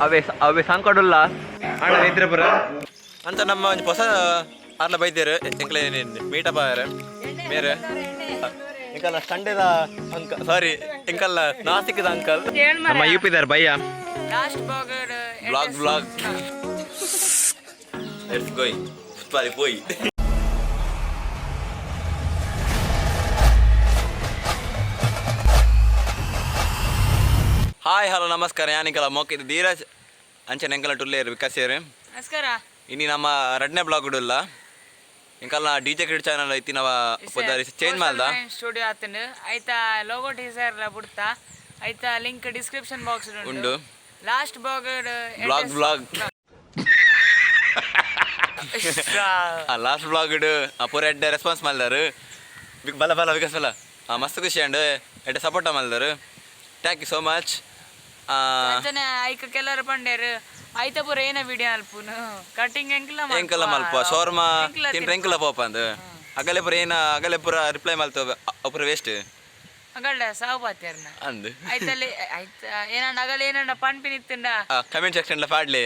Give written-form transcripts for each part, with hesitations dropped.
ಅವೇ ಅವೇ ಸಂಕಡುಲ್ಲ ಅಣ್ಣ ನಿದ್ರೆಪುರ ಅಂತ ನಮ್ಮ ಒಂಜಿ ಹೊಸ ಆರ್ಲ ಬೈದೇರು ಎಂಕ್ಲೆ ಮೀಟಪ್ ಆಯರ್ ಮೇರೆ ಎಂಕಲ್ಲ ಸಂಡೇದ ಅಂಕ ಸಾರಿ ಎಂಕಲ್ಲ ನಾಸಿಕದ ಅಂಕಲ್ ನಮ್ಮ ಯು ಪಿದಾರ್ ಭಯ್ಯ. Last blogger. Blog blog, let's go ಸಾರಿ ಪೋಯ್. ಹಾಯ್, ಹಲೋ, ನಮಸ್ಕಾರ. ಯಾನಿಕಲ ಮೋಕಿದ್ ಧೀರಜ್ ಅಂಚನೆ ಎಂಕಲ ಟುಲ್ಲೇರು ವಿಕಾಸೇರು. ನಮಸ್ಕಾರ. ಇನಿ ನಮ್ಮ ರಡ್ನೇ ಬ್ಲಾಗ್ ಉಡುಲ್ಲ. ಎಂಕಲ್ನ ಡಿ ಜೆ ಕಿಡ್ ಚಾನಲ್ ಐತಿ ನವ ಪೊದ್ದಾರಿ ಚೇಂಜ್ ಮಾಡ್ದ. ಸ್ಟುಡಿಯೋ ಆತನು ಆಯ್ತಾ, ಲೋಗೋ ಟೀಸರ್ ಲ ಬುಡ್ತಾ ಆಯ್ತಾ, ಲಿಂಕ್ ಡಿಸ್ಕ್ರಿಪ್ಷನ್ ಬಾಕ್ಸ್ ಉಂಡು. Last blogger. Blog blog last blog ಪೂರ ಎಡ್ಡೆ ರೆಸ್ಪಾನ್ಸ್ ಮಲ್ದಾರು. ಬಿಕ್ ಬಲ ಬಲ ವಿಕಾಸ್ ಬಲ. ಮಸ್ತ್ ಖುಷಿ ಅಂಡ್ ಎಡ್ಡೆ support ಮಲ್ದಾರು. Thank you so much. ಅಂಚನೆ ಐಕ ಕೆಲವರು ಪಂಡೇರು ಐತ ಪೂರ ಏನ ವಿಡಿಯೋ ಅಲ್ಪುನು ಕಟಿಂಗ್ ಎಂಕಲ. ಎಂಕಲ ಮಲ್ಪ ಶೋರ್ಮಾ ತಿಂಟ್ರೆ ಎಂಕಲ ಪೋಪ ಅಂದ್ ಅಗಲೆ ಪೂರ ಏನ ಅಗಲೆ ಪೂರ ರಿಪ್ಲೈ ಮಲ್ತ ಅಪುರ ವೇಸ್ಟ್. ಅಗಲ್ಡ ಸಾವು ಪಾತೇರ್ನ. ಅಂದ್. ಐತಲ್ಲಿ ಐತ ಏನಂಡ ಅಗಲ ಏನಂಡ ಪನ್ಪಿನಿತ್ತುಂಡ. ಕಮೆಂಟ್ ಸೆಕ್ಷನ್ ಪಾಡ್ಲಿ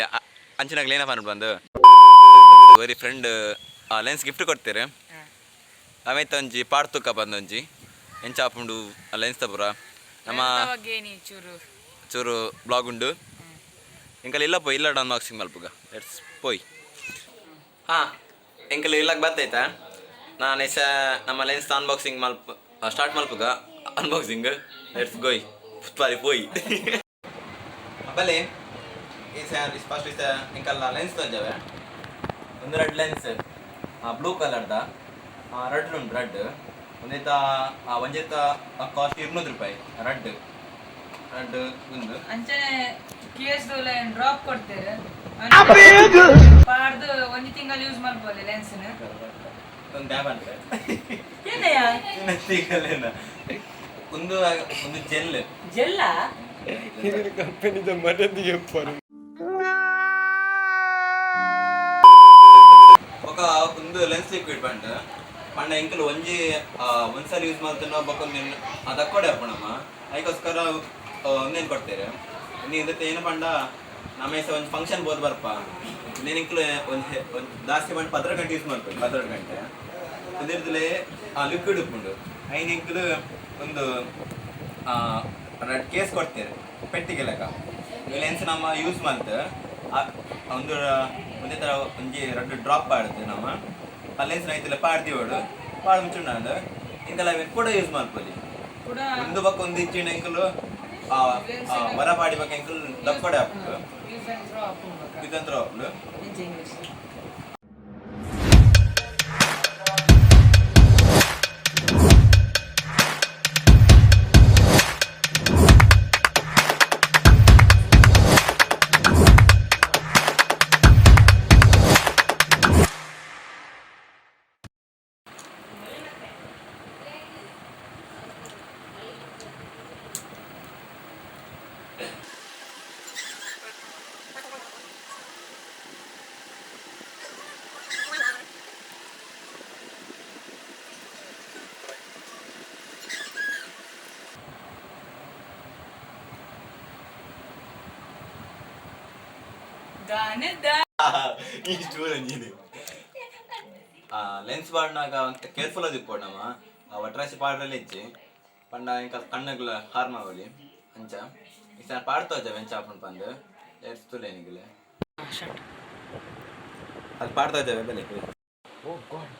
ಅಂಚಿನಾಗ್ಲಿ ಏನ ಪನ್ಪ ಬಂದು. ವೆರಿ ಫ್ರೆಂಡ್ ಲೆನ್ಸ್ ಗಿಫ್ಟ್ ಕೊಡ್ತೀರಿ. ಆಮೇಲೆ ಒಂಜಿ ಪಾಡ್ತುಕ್ಕ ಬಂದೊಂಜಿ ಎಂಚ ಆಪುಂಡು ಲೆನ್ಸ್ ಪೂರ ನಮ್ಮ ಬಗ್ಗೆ ಏನಿ ಚೂರು. ಚೂರು ಬ್ಲಾಗ್ ಉಂಡು. ಎಂಕಲ್ ಇಲ್ಲ ಪೋಯ್ ಇಲ್ಲ ಅನ್ಬಾಕ್ಸಿಂಗ್ ಮಲ್ಪುಗ. Let's ಪೋಯ್. ಹಾಂ, ಎಂಕಲ್ ಇಲ್ಲಕ್ಕೆ ಬರ್ತೈತಾ. ನಾನು ಎಸ ನಮ್ಮ ಲೆನ್ಸ್ ಅನ್ಬಾಕ್ಸಿಂಗ್ ಮಲ್ಪ ಸ್ಟಾರ್ಟ್ ಮಲ್ಪುಗ ಅನ್ಬಾಕ್ಸಿಂಗ್. Let's ಗೋಯ್ ಸಾರಿ ಪೋಯ್. ಬಲೆ ಈ ಫಸ್ಟ್ is ಎಂಕಲ್ಲ ಲೆನ್ಸ್ ತೊಂಜವೆ. ಒಂದು ರೆಡ್ ಲೆನ್ಸ್, ಬ್ಲೂ ಕಲರ್ದ ರಡ್ಡ್ ಉಂಟು. ರಡ್ಡ್ ಒಂದೈತ ಒಂಜೈತ ಕಾಸ್ಟ್ 200 ರೂಪಾಯಿ. ರಡ್ಡ್ ರಡ್ಡ್ ಒಂದು. ಅಂಚನೆ ಕೇಸ್ ಡ್ರಾಪ್ ಕೊಡ್ತೇವೆ ಪಾಡ್ದು ಒಂಜಿ ತಿಂಗಳು ಯೂಸ್ ಮಲ್ಪೊಲಿ ಲೆನ್ಸ್. ಒಂದು ಡ್ಯಾಬ್ ಅಂತ. ಏನಯ್ಯ? ಒಂದು ಒಂದು ಜೆಲ್. ಜೆಲ್ಲ. ಬೊಕ ಒಂದು ಲೆನ್ಸ್ ಲಿಕ್ವಿಡ್ ಪಂಡ ಪಂಡ ಎಂಕಲ್ ಒಂಜಿ ಒಂದ್ಸಲ ಯೂಸ್ ಮಾಡ್ತಾನ ಬೊಕ ಒಂದು ದಕ್ಕೋಡೆ ಅಪ್ಪಣಮ್ಮ ಅದಕ್ಕೋಸ್ಕರ ಒಂದೇನು ಕೊಡ್ತೇವೆ ನೀ ಇದಕ್ಕೆ ಏನು ಪಂಡ ನಮ್ಮ ಒಂದು ಫಂಕ್ಷನ್ ಬೋದು ಬರ್ಪ. ನೀನು ಎಂಕಲ್ ಒಂದು ಒಂದು ಜಾಸ್ತಿ ಪಂಡ 12 ಗಂಟೆ ಯೂಸ್ ಮಾಡ್ಬೇಕು. 12 ಗಂಟೆ ಒಂದಿರ್ತಲೆ ಆ ಲಿಕ್ವಿಡ್ ಉಪ್ಪುಂಡು. ಐನ್ ಎಂಕಲ್ ಒಂದು ರೆಡ್ ಕೇಸ್ ಕೊಡ್ತೇವೆ ಪೆಟ್ಟಿಗೆ ಲೆಕ್ಕ. ಲೆನ್ಸ್ ನಮ್ಮ ಯೂಸ್ ಮಲ್ತ್ ಒಂದು ಒಂದೇ ಥರ ಒಂಜಿ ರಡ್ಡ್ ಡ್ರಾಪ್ ಪಾಡ್ದು ನಮ್ಮ ಆ ಲೆನ್ಸ್ ಐತಿಲ್ಲ ಪಾಡ್ದಿವಡು ಪಾಡ್ ಮುಂಚುಂಡು ಇಂಕೆಲ್ಲ ಕೂಡ ಯೂಸ್ ಮಲ್ಪೊಲಿ. ಕೂಡ. ಒಂದು ಬೊಕ್ಕ ಒಂದು ಇಚ್ಚಿಂಡ ಎಂಕುಲು ವರ ಪಾಡಿ ಬೊಕ್ಕ ಎಂಕುಲು ದಪ್ಪಡೆ ಆಪುಂಡು. ಯೂಸ್ ಅಂಡ್ ಥ್ರೋ ಆಪುಂಡು. ಇದಂತ್ರ ಆಪುಂಡು. ಇಂಗ್ಲಿಷ್. ದಾನೆ ದಾ. ಈ ನೀನು ಲೆನ್ಸ್ ಪಾಡ್ನಾಗ ಅಂತ ಕೇರ್ಫುಲ್ ಅದು ಇಪ್ಪೊಡು ನಮ್ಮ ಒಟ್ರಾಸಿ ಪಾಡ್ರಲ್ಲಿ ಇಜ್ಜಿ ಪಂಡ ಎಂಕಲ್ ಕಣ್ಣುಗ್ಲ ಹಾರ್ಮ್ ಆವಲಿ ಅಂಚ. ಈ ಸಲ ಪಾಡ್ತಾ ಎಂಚ ಆಪುಂಡು ಪಂದ್ let's ತುಲೆ ಅದು ಪಾಡ್ತಾ ಇದ್ದೇವೆ ಬೆಲೆ. ಓ ಗಾಡ್.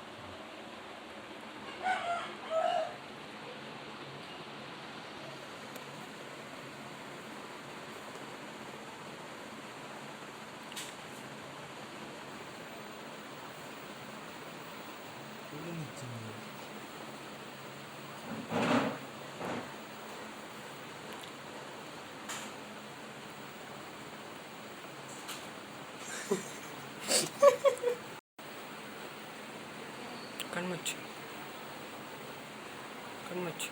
ಕಣ್ಮುಚ್ಚು, ಕಣ್ಮುಚ್ಚು.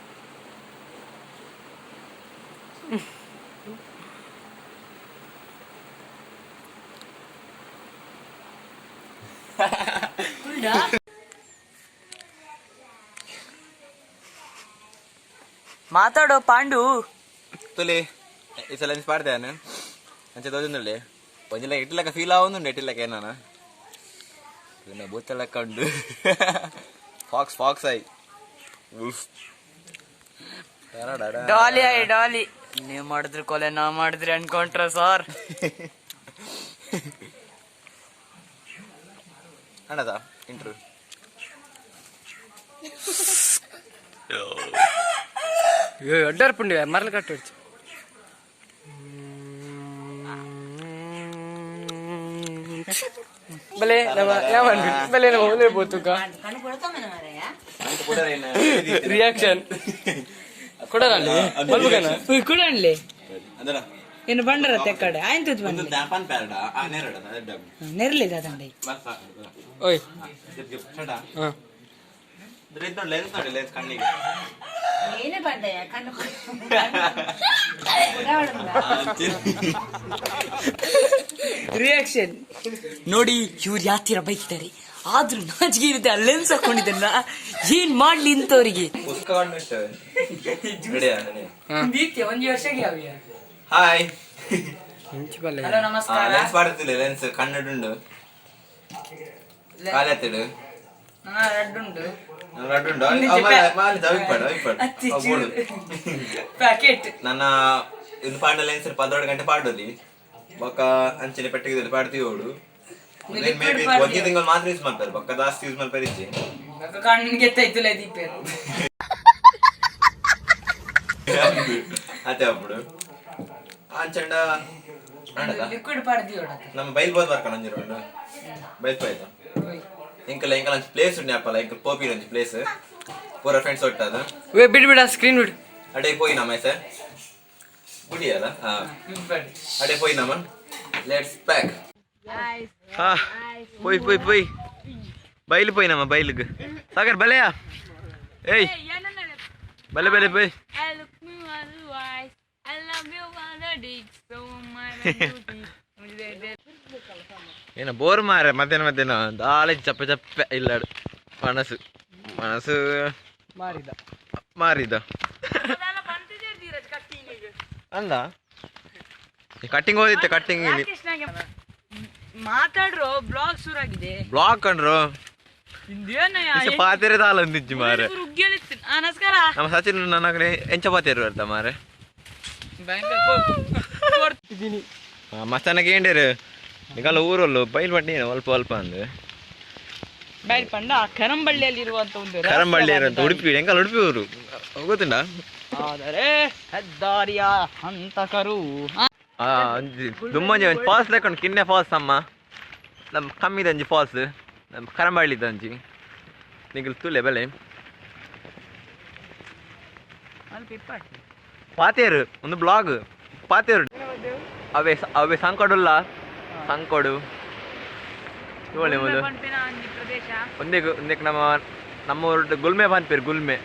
ಉಂಡಾ? ಮಾತಾಡೋ ಪಾಂಡು. ತುಲಿ ಈ ಸಲ ಲೆನ್ಸ್ ಪಾಡ್ದೆ ನಾನು. ಅಂಚೆ ತೋಜೊಂದುಳ್ಳೆ ಒಂಜಿ ಲೆಕ್ಕ ಇಟ್ಟಿಲೆಕ್ಕ ಫೀಲ್ ಆವೊಂದುಂಡು ಎಟ್ಟಿಲೆಕ್ಕ ಏನಾನ ಇನ್ನ ಬೂತ ಲೆಕ್ಕ ಉಂಡು. ಫಾಕ್ಸ್ ಫಾಕ್ಸ್ ಆಯ್ ವುಲ್ಫ್. ಡಾಲಿ ಆಯ್ ಡಾಲಿ. ನೀವ್ ಮಾಡಿದ್ರು ಕೊಲೆ, ನಾ ಮಾಡಿದ್ರೆ ಅನ್ಕೊಂಡ್ರ ಸರ್. ಅಣ್ಣದ ಇಂಟ್ರು. ಅಡ್ಡಾರ್ ಪುಂಡಿ ಮರಳು ಕಟ್ಟೊಡ್ಚು. ಬಲೆ ನಮ್ಮ ಯಾವ ಬಲೆ ನಮ್ಮ ಒಲೆ ಬೋತುಕ ರಿಯಾಕ್ಷನ್ ಕೊಡರಲ್ಲಿ ಮಲ್ಬುಗನ. ಕುಡಣ್ಲೆ. ಅದರ ಏನು ಬಂಡರ ತೆಕ್ಕಡೆ ಆಯ್ತು. ಒಂದು ದಾಪನ್ ಪ್ಯಾರಡ ಆ ನೆರಡ ಅದ. ನೆರ್ಲಿ ದಾದಂಡೆ. ಬಸ್. ಓಯ್. ಚಟ. ಹಾ. ನೋಡಿ, ಲೆನ್ಸ್ ನೋಡಿ, ಲೆನ್ಸ್ ಕಣ್ಣಿಗೆ. ಏನೇ ಬಂದಯ್ಯ ಕಣ್ಣು. ರಿಯಾಕ್ಷನ್ ನೋಡಿ, ಇವ್ರು ಯಾತಿರ ಬೈಕಿದ್ದಾರೆ. ಆದ್ರೂ ನಾಚಿಕೆ ಇರುತ್ತೆ. ಆ ಲೆನ್ಸ್ ಹಾಕೊಂಡಿದ್ದನ್ನ ಏನ್ ಮಾಡ್ಲಿ ಇಂಥವ್ರಿಗೆ? ಒಂದು ವರ್ಷಕ್ಕೆ ಯಾವ. ಹಾಯ್. ಇಂಚು ಬಲೆ. ಹಲೋ, ನಮಸ್ಕಾರ. ಲೆನ್ಸ್ ಪಾಡ್ತಿಲ್ಲ, ಲೆನ್ಸ್ ಕನ್ನಡ ಉಂಡು ಕಾಲೆತ್ತಿಡು. ಹಾ, ರಡ್ಡು ಉಂಟು. ರಡ್ಡು ಉಂಡು. ಅತ್ತಿ. ಪ್ಯಾಕೆಟ್. ನನ್ನ ಇದು ಪಾಂಡ ಲೆನ್ಸ್ 12 ಗಂಟೆ ಪಾಡಲಿ ಬೊಕ್ಕ ಅಂಚನೆ ಪೆಟ್ಟಿಗೆ ಪಾಡ್ತೀವಿ ಓಡು. ಮೇ ಬಿ ಒಂಜಿ ತಿಂಗಳು ಮಾತ್ರ ಯೂಸ್ ಮಾಡ್ತಾರೆ, ಬೊಕ್ಕ ಜಾಸ್ತಿ ಯೂಸ್ ಮಾಡ್ತಾರೆ ಇಜ್ಜಿ. ಕಣ್ಣಿಗೆ ಎತ್ತೈತಿಲ್ಲ ದೀಪ. ಅದೇ ಅప్పుడు ಅಂಚಂಡ ಅಂಡದ. ಲಿಕ್ವಿಡ್ ಪಾಡ್ದಿ. ನಮ್ಮ ಬೈಲ್ ಬೋದು ಬರ್ಕಣ ಒಂಜಿ ರೌಂಡ್ ಬೈಲ್ ಪೋಯ್ತು. ಎಂಕಲ್ ಎಂಕಲ್ ಒಂಜಿ ಪ್ಲೇಸ್ ಉಂಡು ಅಪ್ಪಲ ಎಂಕಲ್ ಪೋಪಿನ ಒಂಜಿ ಪ್ಲೇಸ್ ಪೂರ ಫ್ರೆಂಡ್ಸ್ ಒಟ್ಟದು. ವೇ ಬಿಡು ಬಿಡ, ಸ್ಕ್ರೀನ್ ಬಿಡು. ಅಡೆ ಪೋಯಿ ನಮ್ಮ ಸರ್ ಗುಡಿಯಲ್ಲ. ಹಾ, ಅಡೆ ಪೋಯಿ ನಮ್ಮ. Let's pack. ಹಾ, ಪೋಯ್ ಪೋಯ್ ಪೋಯ್ ಬೈಲು ಪೋಯ್ ನಮ್ಮ ಬೈಲಿಗೆ. ಸಾಗರ್ ಬಲೆಯಾ. ಏಯ್, ಬಲೆ ಬಲೆ ಪೋಯ್. I look me on the eyes. I love you on the dick. So my duty. ಏನ ಬೋರ್ ಮಾರೆ, ಮಧ್ಯಾಹ್ನ ಮಧ್ಯಾಹ್ನ ದಾಳೆ ಚಪ್ಪೆ ಚಪ್ಪೆ ಇಲ್ಲಾಡು. ಮನಸ್ಸು ಮನಸ್ಸು ಮಾರಿದ. ಮಾರಿದ ಅಲ್ಲ, ಕಟ್ಟಿಂಗ್ ಓದಿತ್ತೆ ಕಟ್ಟಿಂಗ್. ಮಾತಾಡ್ರೋ, ಬ್ಲಾಗ್ ಶುರು ಆಗಿದೆ. ಬ್ಲಾಕ್ ಕಂಡ್ರು. ಇಂದೇನ ಪಾತೆರೆ ದಾಲ ಒಂದಿಜ್ಜಿ ಮಾರೆ. ಉಗ್ಗಿಯಲಿತ್ತು. ಆ, ನಮಸ್ಕಾರ. ನಮ್ಮ ಸಚಿನ್ ನನ್ನ ಕಡೆ ಎಂಚ ಪಾತೆರು ಬರ್ತಾ ಮಾರೆ. ಬ್ಯಾಂಕ್. ಮಸ್ತಾನಕ್ಕೆ ಏಂಡೇರು ನಿಗಲ್ಲ ಊರಲ್ಲು ಬೈಲ್ ಬಡ್ಡಿ ಅಲ್ಪ ಅಲ್ಪ ಅಂದು. ಬೈಲ್ ಪಂಡ ಕರಂಬಳ್ಳಿಯಲ್ಲಿರುವಂತ ಒಂದು ಕರಂಬಳ್ಳಿ ಇರುವಂತ ಉಡುಪಿ, ಎಂಕಲ್ ಉಡುಪಿ ಊರು ಗೊತ್ತುಂಟಾ? ಆದರೆ ಹೆದ್ದಾರಿಯ ಹಂತಕರು. ಆ, ಒಂಜಿ ದುಮ್ಮಂಜಿ ಒಂಜಿ ಫಾಲ್ಸ್ ಲೆಕ್ಕ ಕಿನ್ನೆ ಫಾಲ್ಸ್ ಅಮ್ಮ. ನಮ್ಮ ಕಮ್ಮಿದ ಒಂಜಿ ಫಾಲ್ಸ್, ನಮ್ಮ ಕರಂಬಳ್ಳಿದ ಒಂಜಿ. ನಿಗಲ್ ತೂಲೆ ಬೆಲೆ. ಪಾತೇರು ಒಂದು ಬ್ಲಾಗ್ ಪಾತೇರು. ಅವೇ ಅವೇ ಸಂಕೊಡುಲ್ಲ ಸಂಕೊಡು ತೋಳೆ ಮೊದಲು. ಪನ್ಪಿನ ಒಂಜಿ ಪ್ರದೇಶ. ಒಂದೇ ಒಂದೇಕ್ ನಮ್ಮ ನಮ್ಮ ಊರು ಗುಲ್ಮೆ ಪನ್ಪೇರು, ಗುಲ್ಮೆ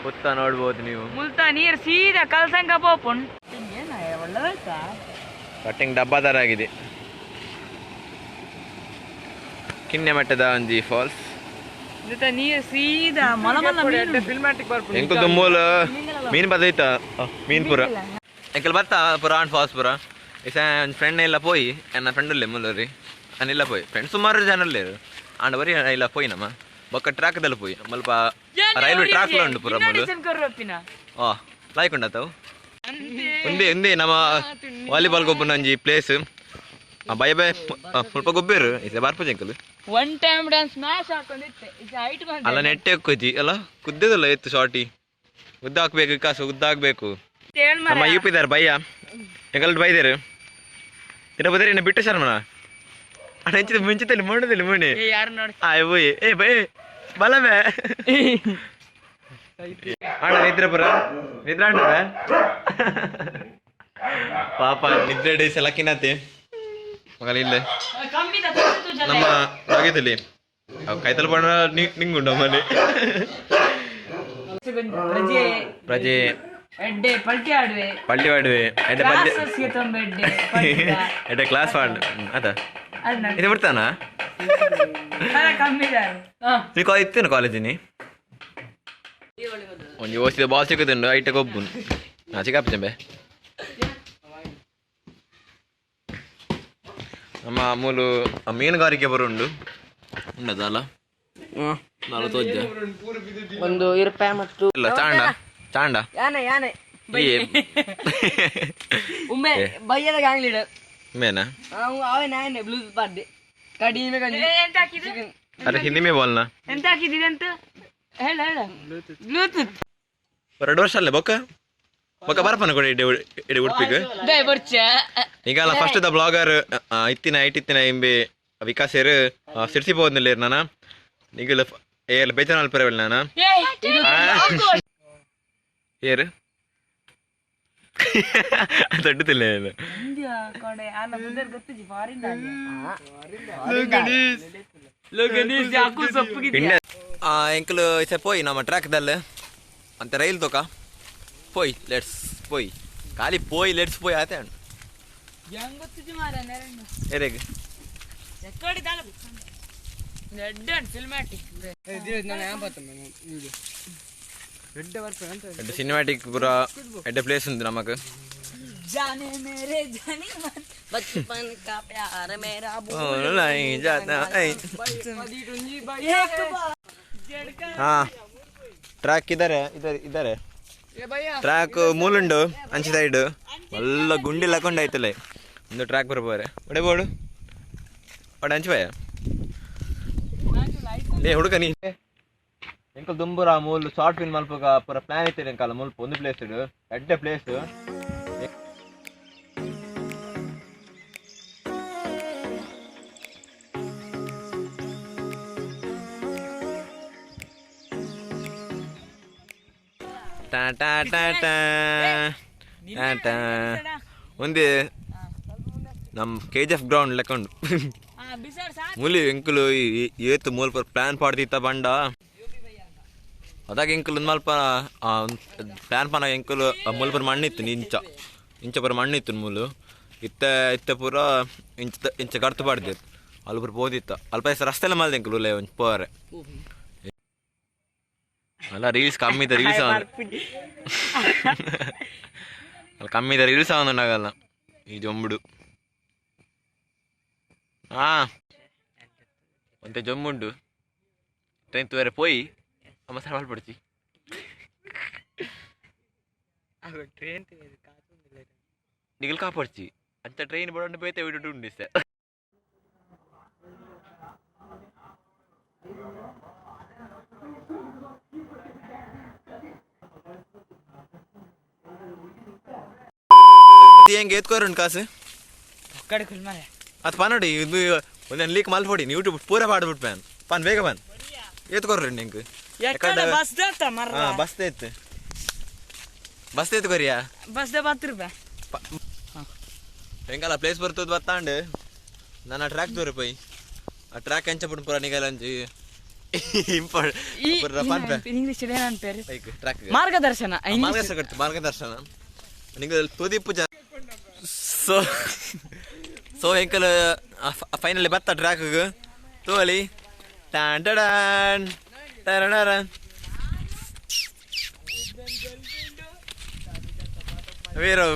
ಗೊತ್ತಾ? ನೋಡ್ಬೋದು ನೀವು. ಮುಲ್ತ ನೀರ್ ಸೀದಾ ಕಲ್ಸಂಗ ಪೋಪುನ್. ಒಳ್ಳೆದಾಯ್ತಾ? ಕಟ್ಟಿಂಗ್ ಡಬ್ಬಾ ಥರ ಆಗಿದೆ. ಕಿನ್ನೆ ಮಟ್ಟದ ಒಂಜಿ ಫಾಲ್ಸ್. ನೀರ್ ಸೀದಾ ಮಲ ಮಲ ಮೀನು. ಫಿಲ್ಮ್ಯಾಟಿಕ್ ಬರ್ಪುಂಡು. ಎಂಕಲ್ ದುಮ್ಮೂಲ ಮೀನ್ ಬದೈತ ಮೀನ್ ಪೂರ. ಎಂಕಲ್ ಬತ್ತ ಪುರ ಆಂಡ್ ಫಾಲ್ಸ್ ಪುರ. ಇಸ ಒಂಜಿ ಫ್ರೆಂಡ್ ಇಲ್ಲ ಪೋಯಿ, ಎನ್ನ ಫ್ರೆಂಡ್ ಉಲ್ಲೆ ಮುಲ್ಲರಿ ಇಲ್ಲ ಪೋಯಿ. ಫ್ರೆಂಡ್ ಸುಮಾರು ಜನ ಉಲ್ಲೇರು ಆಂಡ ಬರಿ ಇಲ್ಲ ಪೋಯಿ. ನಮ್ಮ ಬೊಕ್ಕ ಟ್ರ್ಯಾಕ್ದಲ್ಲಿ ಪೋಯಿ ಮಲ್ಪ ರೈಲ್ವೆ ಟ್ರ್ಯಾಕ್ ಉಂಟು ಪುರ ಮುಲ್ಲು. ಆ ಲಾಯ್ಕ್ ಉಂಡತ್ತವು. ಒಂದೇ ಒಂದೇ ನಮ್ಮ ವಾಲಿಬಾಲ್ ಗೊಬ್ಬನ ಒಂಜಿ ಪ್ಲೇಸ್. ಬಯ ಬಯ ಸ್ವಲ್ಪ ಗೊಬ್ಬೇರು ಇಸೆ ಬರ್ಪುಜಿ uncle. One time dance smash ಹಾಕೊಂಡಿತ್ತೆ ಇದು ಹೈಟ್ ಬಂದ. ಅಲ್ಲ, ನೆಟ್ಟೆ ಕೊಜ್ಜಿ ಅಲ್ಲ, ಕುದ್ದದಲ್ಲ ಎತ್ತು ಶಾರ್ಟಿ. ಉದ್ದ ಹಾಕ್ಬೇಕು ಕಾಸು, ಉದ್ದ ಹಾಕ್ಬೇಕು. ನಮ್ಮ ಯು ಪಿ ದಾರ್ ಬಯ್ಯ ಎಂಕಲ್ ಬೈದೇರು ತಿನ್ನ ಬದರಿ ಇನ್ನ ಬಿಟ್ಟು ಶರ್ಮಣ ಅಣ್ಣ ಹೆಂಚಿದ ಮುಂಚಿತಲ್ಲಿ ಮಣ್ಣದಲ್ಲಿ ಮಣಿ. ಯಾರು ನೋಡಿ. ಆಯ್ ಹೋಯ್ ಏ ಬೈ ಬಲಮೆ ಅಣ್ಣ ನಿದ್ರೆ ಪುರ ನಿದ್ರೆ ಅಣ್ಣ. ಪಾಪ ನಿದ್ರೆ ಡೇಸ್ ಎಲ್ಲ ಕಿನ್ನತೆ ಮಗಲ ಇಲ್ಲೇ. ನಮ್ಮ ಆಗೈತಲ್ಲಿ ಕೈತಲ್ ಬಣ್ಣ ನಿಂಗುಂಡು ಮನೆ. ಪ್ರಜೆ. ಪ್ರಜೆ. ಎಡ್ಡೆ ಪಲ್ಟಿ ಆಡುವೆ. ಪಲ್ಟಿ ಆಡುವೆ ಎಡ್ಡೆ ಪಲ್ಟಿ. ಕ್ಲಾಸಸ್ಗೆ ತುಂಬ ಎಡ್ಡೆ. ಎಡ್ಡೆ ಕ್ಲಾಸ್ ಮಾಡು ಅದ. ಇದು ಬಿಡ್ತಾನ. ಕಮ್ಮಿ. ನೀ ಕಾಲೇಜ್ ಇತ್ತೇನು ಕಾಲೇಜಿನಿ ಒಂಜಿ ಓಸಿದ ಬಾಲ್ ಸಿಕ್ಕುದುಂಡು ಐಟ ಗೊಬ್ಬುನು. ನಾ ಚಿಕ್ಕಪ್ಪ ಚೆಂಬೆ. ನಮ್ಮ ಮೂಲು ಮೀನುಗಾರಿಕೆ ಬರುಂಡು ಉಂಡದಲ್ಲ ನಾಲ್ ತೋಜ ಒಂದು ಇರುಪಾಯ ಮತ್ತು ಇಲ್ಲ ಚಾಂಡ ಚಾಂಡ ಯಾನೆ ಯಾನೆ ಈ ಉಮ್ಮೆ ಬಯ್ಯದ ಗ್ಯಾಂಗ್ ಲೀಡರ್ ಮೇನಾ ಅವೇ ನಾನೇ ಬ್ಲೂಸ್ ಪಾಡ್ದೆ ಕಡಿಮೆ ಕಂಜಿ ಅರೆ ಹಿಂದಿ ಮೇ ಬೋಲ್ನಾ ಎಂತ ಹಾಕಿದ್ದೀರಿ ಅಂತ ಹೇಳ ಹೇಳ ಬ್ಲೂಟೂತ್ ಎರಡು ವರ್ಷ ಅಲ್ಲೇ ಬೊಕ್ಕ ಬೊಕ್ಕ ಬರ್ಪನ ಕೊಡಿ ಇಡೆ ಇಡೆ ಉಡುಪಿಗೆ ಬೇ ಬರ್ಚ ಈಗ ಅಲ್ಲ ಫಸ್ಟ್ the blogger ಇತ್ತಿನ ಐಟ್ ಇತ್ತಿನ ಇಂಬೆ ವಿಕಾಸೇರು ಸಿರ್ಸಿ ಹೋದ್ನಿಲ್ಲ ನಾನ ಈಗ ಏರ್ ಬೇಜಾನ್ ಅಲ್ಪರವಿಲ್ಲ ನಾನ ಏರು ದೊಡ್ಡದಿಲ್ಲ ಏನು ಎಂಕಲ್ ಇಸೆ ಪೋಯ್ ನಮ್ಮ ಟ್ರ್ಯಾಕ್ದಲ್ಲಿ ಅಂತ ರೈಲ್ ತೋಕ ಪೋಯ್ let's ಪೋಯ್ ಖಾಲಿ ಪೋಯ್ let's ಪೋಯ್ ಆತೆ ಏರೇಗ್ ಎಡ್ಡೆ ಸಿನಿಮ್ಯಾಟಿಕ್ ಪೂರ ಎಡ್ಡೆ ಪ್ಲೇಸ್ ಉಂಟು ನಮಕ್ जाने मेरे जाने मन बचपन का प्यार मेरा ಹಾ ಟ್ರ್ಯಾಕ್ ಇದ್ದಾರೆ ಇದ್ದಾರೆ ಇದ್ದಾರೆ ಟ್ರ್ಯಾಕ್ ಮೂಲುಂಡು ಅಂಚೆ ಸೈಡ್ ಎಲ್ಲ ಗುಂಡಿ ಲಕೊಂಡಾಯ್ತಲ್ಲ ಒಂದು ಟ್ರ್ಯಾಕ್ ಬರ್ಬೋರೆ ಒಡೆ ಬೋಡು ಒಡೆ ಅಂಚು ಬಾಯ ಲೇ ಹುಡುಗ ನೀ ಎಂಕಲ್ ದುಂಬುರ ಮೂಲು ಶಾರ್ಟ್ ಫಿಲ್ಮ್ ಮಲ್ಪಗ ಪೂರ ಪ್ಲಾನ್ ಇತ್ತು ಎಂಕಲ್ ಮುಲ್ಪ ಒಂದು ಪ್ಲೇಸ್ ಎಡ್ಡೆ ಪ್ಲೇಸ್ ಟಾ ಟಾ ಟಾ ಟಾ ಟಾ ಟಾ ಒಂದೇ ನಮ್ಮ ಕೆ ಜಿ ಎಫ್ ಗ್ರೌಂಡ್ ಲೆಕ್ಕೊಂಡು ಮುಲಿ ಎಂಕುಲು ಏತು ಮೂಲ್ಪ ಪ್ಲಾನ್ ಪಾಡ್ದಿತ್ತ ಬಂಡ ಅದಾಗ ಎಂಕುಲು ಒಂದು ಮಲ್ಪ ಪ್ಲಾನ್ ಪಾನ ಎಂಕುಲು ಮೂಲ್ಪರ ಮಣ್ಣಿತ್ತು ಇಂಚ ಇಂಚ ಪೂರ ಮಣ್ಣಿತ್ತು ಮೂಲು ಇತ್ತ ಇತ್ತ ಪೂರ ಇಂಚ ಇಂಚ ಗರ್ತು ಪಾಡ್ದಿತ್ತು ಅಲ್ಲಿ ಪೂರ ಪೋದಿತ್ತ ಅಲ್ಪ ರಸ್ತೆ ಎಲ್ಲ ಮಲ್ದ ಎಂಕುಲು ಲೇ ಒಂಚ್ ಪೋರೆ ಅಲ್ಲ ರೀಲ್ಸ್ ಕಮ್ಮಿ ಇದೆ ರೀಲ್ಸ್ ಅಲ್ಲಿ ಕಮ್ಮಿ ಇದೆ ರೀಲ್ಸ್ ಅವನುಂಡಾಗಲ್ಲ ಈ ಜೊಂಬುಡು ಹಾ ಒಂತೆ ಜೊಂಬುಂಡು ಟ್ರೈನ್ ತುವರೆ ಪೋಯಿ ಅಮ್ಮ ಸರ್ ಪಡ್ಚಿ ಟ್ರೈನ್ ನಿಗಲ್ ಕಾಪಾಡ್ಚಿ ಅಂತ ಟ್ರೈನ್ ಬಡಂಡು ಬೇತೆ ವಿಡು ಉಂಡು ಸರ್ ಹೆಂಗೆ ಎತ್ಕೋರುಂಟು ಕಾಸು ಒಕ್ಕಡೆ ಕುಲ್ಮಾರೆ ಅದು ಪನ್ನಡಿ ಇದು ಒಂದೊಂದು ಲೀಕ್ ಮಲ್ಪೊಡಿ ಯೂಟ್ಯೂಬ್ ಪೂರ ಪಾಡ್ಬಿಟ್ಟು ಪ್ಯಾನ್ ಪಾನ್ ಬೇಗ ಪಾನ್ ಎತ್ಕೊರ್ರಿ ನಿಂಗೆ ಎಕ್ಕಡೆ ಬಸ್ ದಾತ ಮರ್ರ ಹಾ ಬಸ್ ಎತ್ತು ಬಸ್ ಎತ್ತು ಕೊರಿಯಾ ಬಸ್ the ಬತ್ತು ರೂಪಾಯಿ ಎಂಕಲ್ಲ ಪ್ಲೇಸ್ ಬರ್ತದ ಬತ್ತಾಂಡು ನನ್ನ ಟ್ರ್ಯಾಕ್ ದೂರ ಪೋಯಿ ಆ ಟ್ರ್ಯಾಕ್ ಎಂಚ ಪುಡ್ ಪೂರ ನಿಗಲಂಜಿ ಇಂಪಾರ್ಟೆಂಟ್ ಇಂಗ್ಲಿಷ್ ಏನಂತಾರೆ ಬೈಕ್ ಟ್ರ್ಯಾಕ್ ಮಾರ್ಗದರ್ಶನ ಮಾರ್ಗದರ್ಶನ ಕಟ್ತು ಮಾರ್ಗದರ್ಶನ ನಿಂಗೆ ತುದಿಪ್ಪು ಜ ಸೊ ಸೊ ಎಂಕಲ್ ಫೈನಲಿ ಬತ್ತ ಟ್ರ್ಯಾಕ್ ತೋಲಿ ಟಾನ್ ಟಡಾನ್ ಟರಡರ ವೀರು.